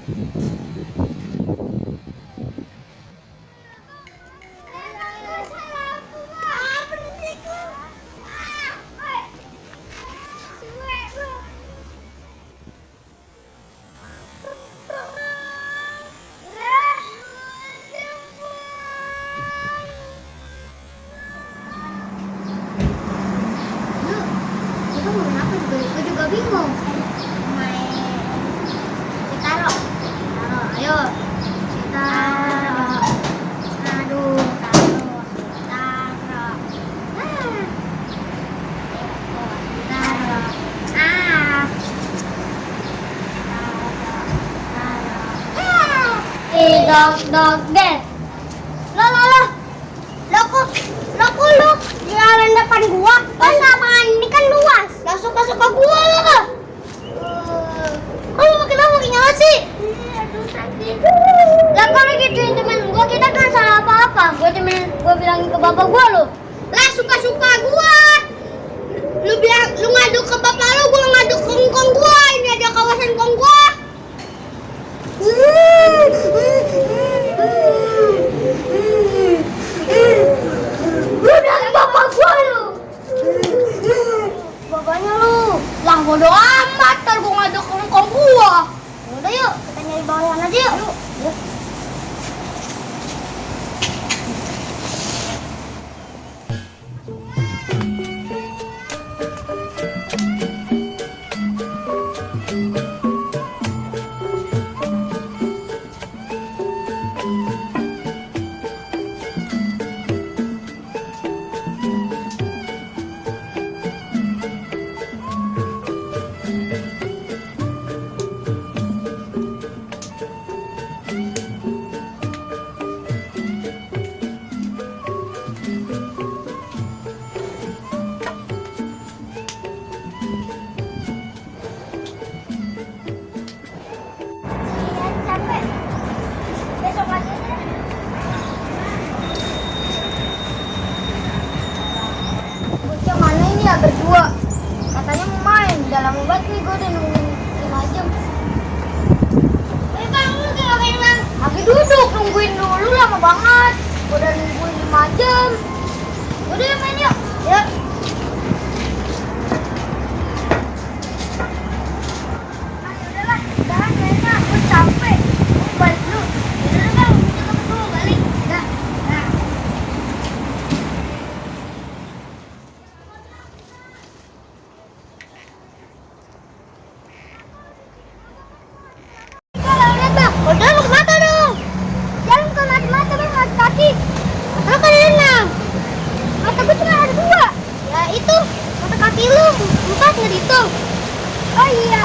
Gue juga bingung. Main taruh, ayo taruh. Aduh, taruh. Dog dead. Lo jalan depan gua. Kan lapangan ini kan luas. Lah suka gua lo. Kalau kenapa pakai nyawa sih? Aduh sakit. Lah kalau gituin temen gua, kita kan salah apa-apa. Gua bilangin ke bapak gua lo. Lah suka gua. Lu ngadu ke bapak lu, gua ngadu ke ngkong gua. Ini ada kawasan ngkong gua. Lu dari bapak gua lu. Bapaknya lu. Lah bodo amat, ntar gua ngadu ke ngkong gua. Udah yuk, kita nyari bawahan aja yuk. Yuk. Berdua katanya mau main, udah lama banget nih gue udah nungguin 5 jam. Bang, lu kayak ngapain bang? Lagi duduk nungguin dulu, lama banget. Gue udah nungguin 5 jam. Udah ya main yuk. Yuk. Ayo udahlah, udahan mainnya, gue capek. Gue balik dulu. Udah bang, kita ketemu balik. Dah. Udah mau kemana dong? Jangan ke mata-mata bang, mata kaki. Apa kan renang? Mata gue cuma ada 2. Ya itu, mata kaki lu 4 nggak dihitung. Oh iya.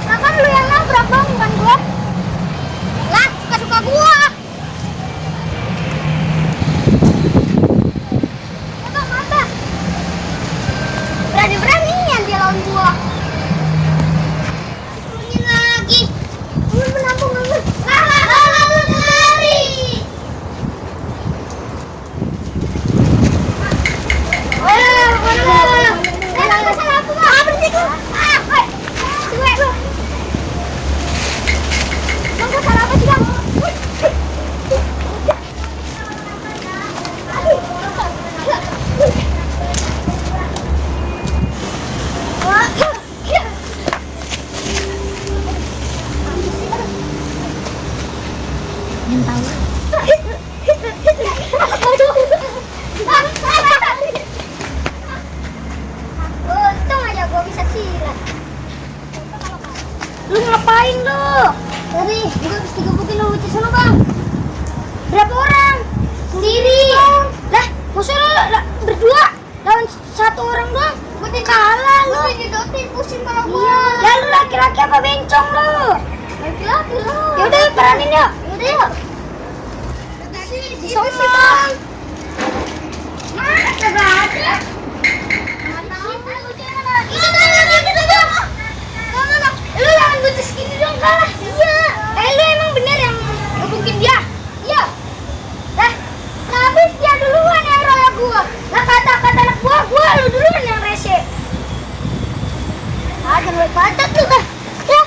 Kapan lu yang nabrak bang, bukan gua? Lah, suka gua. Coba mata. Berani-beraninya dia lawan gua. Menampung lari. Untung aja gua bisa silat. Lu ngapain lu? Tadi gua habis digebukin lu di sana bang. Berapa orang? Sendiri. Lah, masa lu berdua lawan 1 orang doang? Gua kalah lu. Gua didotin pusing kepala gua. Ya lu laki-laki apa bencong lu? Laki-laki lu. Ya udah peranin yuk. Udah yuk. Soal sih bang. Mana ada? Lu jangan butuh segini dong kalah. Iya. Lu emang bener yang gebukin dia? Iya. Lah, habis dia duluan yang royak gua. Lah kata anak gua lu duluan yang rese. Jangan baik baca tuh. Ya.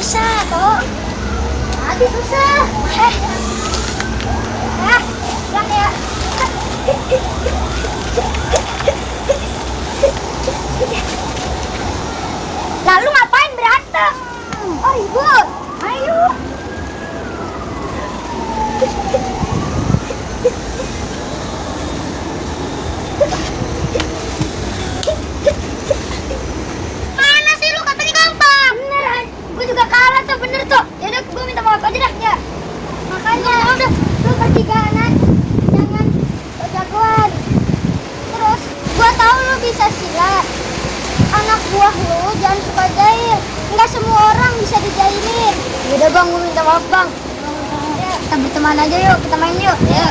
susah toh. Tadi susah. Yang ya. Lalu ngapain berantem? Oh ibu, ayo. Mana sih lu, katanya gampang. Bener, gue juga kalah tuh, bener tuh. Yaudah, gue minta maaf aja dah ya. Makanya udah, lu pertigaan, jangan jagoan. Terus, gue tahu lu bisa silat. Anak buah lu jangan suka jahil. Enggak semua orang bisa dijailin. Yaudah bang, gue minta maaf bang. Kita berteman aja yuk, kita main yuk. Ya.